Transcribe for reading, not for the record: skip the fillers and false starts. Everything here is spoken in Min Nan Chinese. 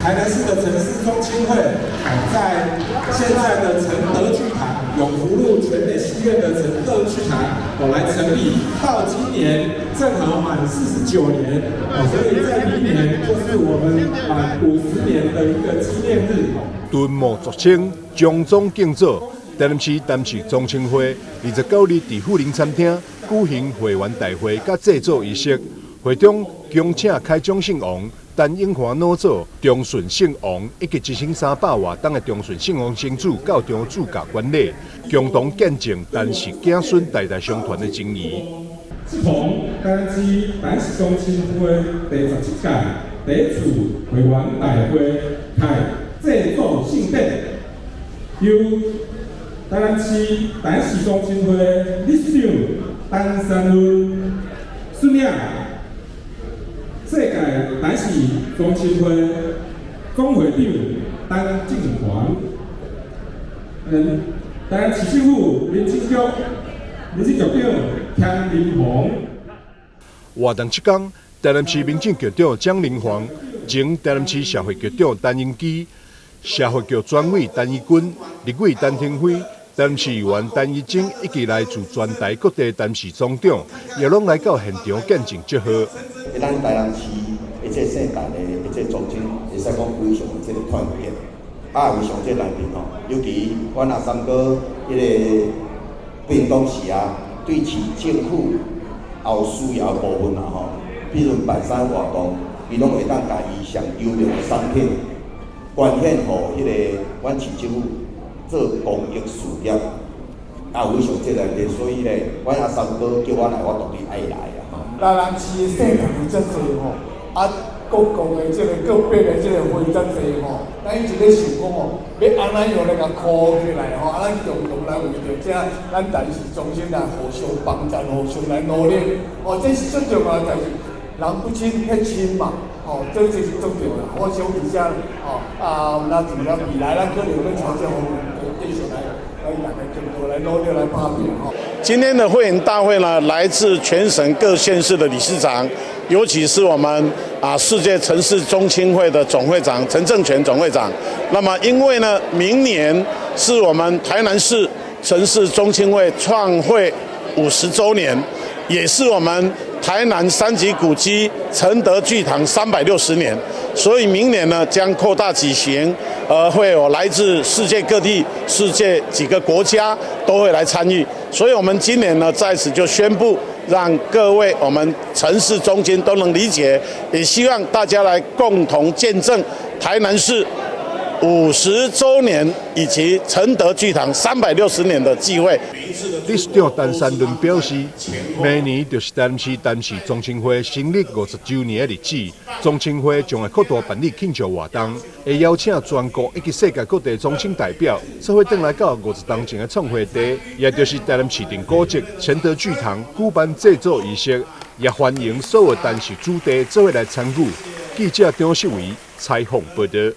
台南市的陳氏宗親會，在現在的承德劇堂永福路全美戲院的承德劇堂，我來成立，到今年正好滿49年，所以在明年就是我們滿50年的一個紀念日。敦睦族親，將宗敬祖，台南市陳氏宗親會29日佇富寧餐廳舉行會員大會佮祭祖儀式，會中恭請開漳聖王陳永華老祖、長順聖王以及一生300外冬的長順聖王聖主到場主駕觀禮，共同見證陳氏子孫代代相傳的情誼。適逢台南市陳氏宗親會第17屆第一次會員大會開祭祖盛典，由台南市陳氏宗親會理事長陳三潤率領世界陳氏宗親會總會長陳正環，台南市政府民政局長江林鴻。活動期間，台南市民政局長蔣林煌、前台南市社會局長陳英基、社會局專委陳怡君、立委陳亭妃、台南市議員陳怡貞以及來自全台各地陳氏宗長，也攏來到現場見證祝賀。咱台南市的這姓陳的這宗親，會使講非常的這個團結。啊，為上這內面吼，尤其阮阿三哥彼个變動時啊，對市政府有需要的部分啊吼，比如辦啥活動，伊攏會當共伊上優良的產品捐獻予彼个阮市政府做公益事業。啊，非常這內面，所以咧，阮阿三哥叫我來，我當然愛來啊。台南市的姓陳有遮濟吼，啊，各國的這個各別的這個會遮濟吼，咱一直咧想講吼，欲按怎樣來共箍起來吼，啊，咱共同來為著這咱陳氏宗親來互相幫贊，互相來努力，哦，這是最重要的代誌。人不親彼親嘛，吼，這是足重要。我想佇遮吼，啊，那佇咱未來，咱可能欲朝這方面繼續來來大家共同來努力來打拼吼。今天的會員大會呢，來自全省各縣市的理事長，尤其是我們世界陳氏宗親會的總會長陳正權總會長。那麼因為呢，明年是我們台南市陳氏宗親會創會50週年，也是我們台南三級古蹟承德劇堂360年，所以明年呢將擴大舉行，會有來自世界各地、世界幾個國家都會來參與。所以，我們今年呢在此就宣布，讓各位我們陳氏宗親都能理解，也希望大家來共同見證台南市50週年以及承德劇堂360年的聚會。理事長陳三倫表示，明年就是台南市陳氏宗親會成立50週年的日子，宗親會將會擴大辦理慶祝活動，會邀請全國以及世界各地宗親代表，做伙轉來到50冬前的創會地，也就是台南市定古蹟承德劇堂舉辦祭祖儀式，也歡迎所有陳氏子弟做伙來參與。記者張秀維採訪報道。